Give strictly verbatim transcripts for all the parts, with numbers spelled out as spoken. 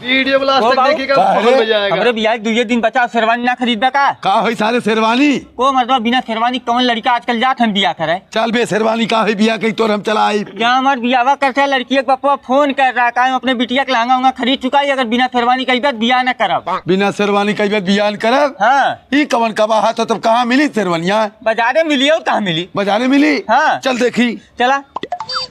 वीडियो को लास्ट तक देखिएगा, बहुत मजा आएगा। हमरे बियाह के दुइये दिन बचा, शेरवानी ना खरीदबे का? का होई सारे शेरवानी? ओ मर्दवा, बिना शेरवानी कौन लड़का आजकल जात हन बियाह करे? चल बे, शेरवानी का होई बियाह कई तोर हम चलाई। जा हमार बियाहवा करते लड़किया के पप्पा फोन कर रहा, का हम अपने बिटिया के लहंगा उंगा खरीद चुका है, अगर बिना शेरवानी कइबे त बियाह न करब। बिना शेरवानी कइबे त बियाह न करब? हाँ। ई कवन कबाहत हो, तब कहाँ मिली शेरवानिया? बाजारे मिली और कहाँ मिली? बाजारे मिली? हाँ। चल देखी। चला।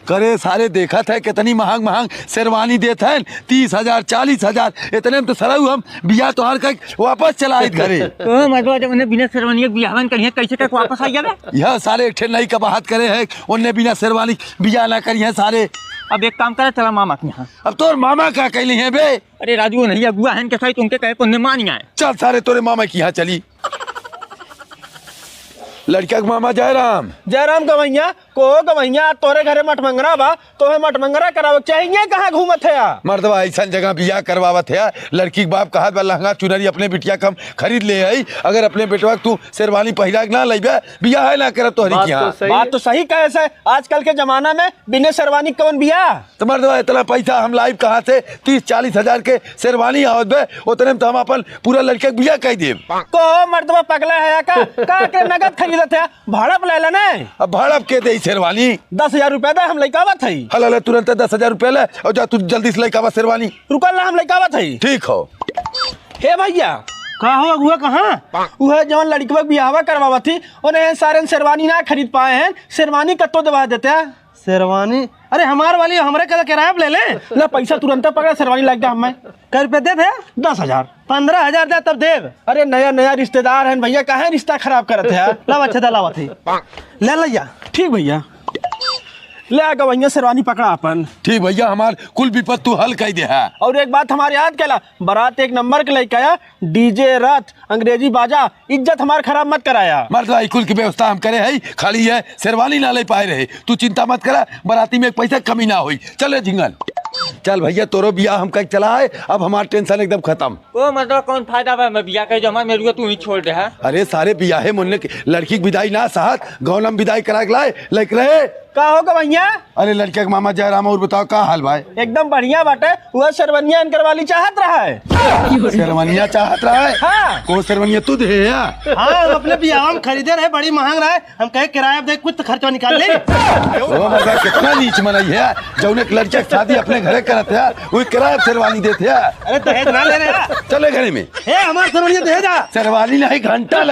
करे सारे देखत है कितनी महंग महंग शेरवानी देत हैं, तीस हजार, चालीस हजार, इतने में तो सरऊ हम बियाह तोहार कइ वापस चला आइत घरे। ओ मर्दवा, जब उन्हें बिना शेरवानी के बियाहवन करिए, कैसे कइ वापस आ जाबे? यह सारे एक ठे नई कबाहत करे है, उन्हें बिना शेरवानी बियाह ना करिए सारे। अब एक काम करे, चला मामा के यहाँ। अब तोर मामा का कहली है बे? अरे राजू, नहीं अगुआ है, इनके साथ उनके कहे को उन्हें मान आए। चल सारे, तोरे मामा के यहाँ चली। लड़का के मामा जयराम। जयराम गवैया, को गवैया, तोरे घरे मठमंगरा बा, तोहे मठमंगरा करावे के चाहिए, कहाँ घूमत है आ? मर्दवा, ऐसन जगह बियाह करवावत है, लड़की के बाप कहत बा, लहंगा चुनरी अपने बिटिया के हम खरीद ले आई, अगर अपने बेटवा के तू शेरवानी पहिरा के ना लइबे, बियाह है ना करब तोहरी बात के तो यहाँ। सही बात है। तो सही कहे से, आजकल के जमाना में बिना शेरवानी कवन बियाह? तो मर्दवा, इतना पैसा हम लाइब कहाँ से? तीस चालीस हजार के शेरवानी आवत बे, उतने में तो हम अपन पूरा लड़के के बियाह कइ देब। को मर्दवा पगला है का? का के नगद खरीदत है? भाड़ा पे ले लेने। अब भाड़ा पे के दे शेरवानी? दस हजार रुपया दे, हम लइका आवत हई। हला ले, तुरंत दस हजार रुपया ले और जा, तू जल्दी से लइका आवा शेरवानी। रुकल ना, हम लइका आवत हई। ठीक हो। हे भैया। का हो अगुआ, कहाँ? उहे जवन लड़कवा के बियाहवा करवावत थी, उन्हें सारे शेरवानी ना खरीद पाए हैं, शेरवानी कत्तो देवा देते हैं। शेरवानी? अरे हमार वाली हमरे के किराया पे ले ले। ले पैसा तुरंत पकड़ा, शेरवानी लाइक दे हमें। कै रुपया देबे? दस हजार। पन्द्रह हजार दे तब देब। अरे नया नया रिश्तेदार हैं भैया, काहे रिश्ता खराब करत है? लावा अच्छा दा, लावा थी। ले लैया। ठीक भैया। ले आ गवैया शेरवानी पकड़ा अपन। ठीक भैया, हमार कुल विपत तू हल कइ दे है। और एक बात हमार याद कैला, बारात एक नंबर के लइके आया, डीजे रथ, अंग्रेजी बाजा, इज्जत हमार खराब मत कराया। मर्दवा, ई कुल की व्यवस्था हम करे हई, खाली ये शेरवानी ना लइ पाए रहे। तू चिंता मत करा, बराती में एक पैसा कमी ना होई। चल रे झिंगन, चल भैया, तोरो बियाह हम कइ चलाए, अब हमार टेंशन एकदम खतम। ओ मर्दवा, कौन फायदा बा मैं बियाह कइ, जो हमार मेरुआ तू ही छोड़ दे है। अरे सारे, बियाहे मुन्ने के लड़की के विदाई ना सहत, गौनम विदाई करा के लाए, लइक रहे। का हो गवैया? अरे लड़के के मामा जयराम, और बताओ का हाल भाई? एकदम बढ़िया बाटे। वह शेरवनिया इनकर वाली चाहत रहा है। शेरवनिया चाहत रहा है? हाँ। कौन शेरवनिया तू दे है? हाँ, हम अपने बियाह में खरीदे रहे, बड़ी महंग रहे, हम कहे किराया दे, कुछ तो खर्चा निकाल ले। ओ मर्दा, कितना नीच मनई है, जौन एक लड़के की शादी अपने घरे करत है, वही किराया शेरवानी देत है। अरे दहेज ना ले रहे हैं। चले घरे में। ए, हमार शेरवनिया दहेज आ। शेरवानी नहीं, घंटा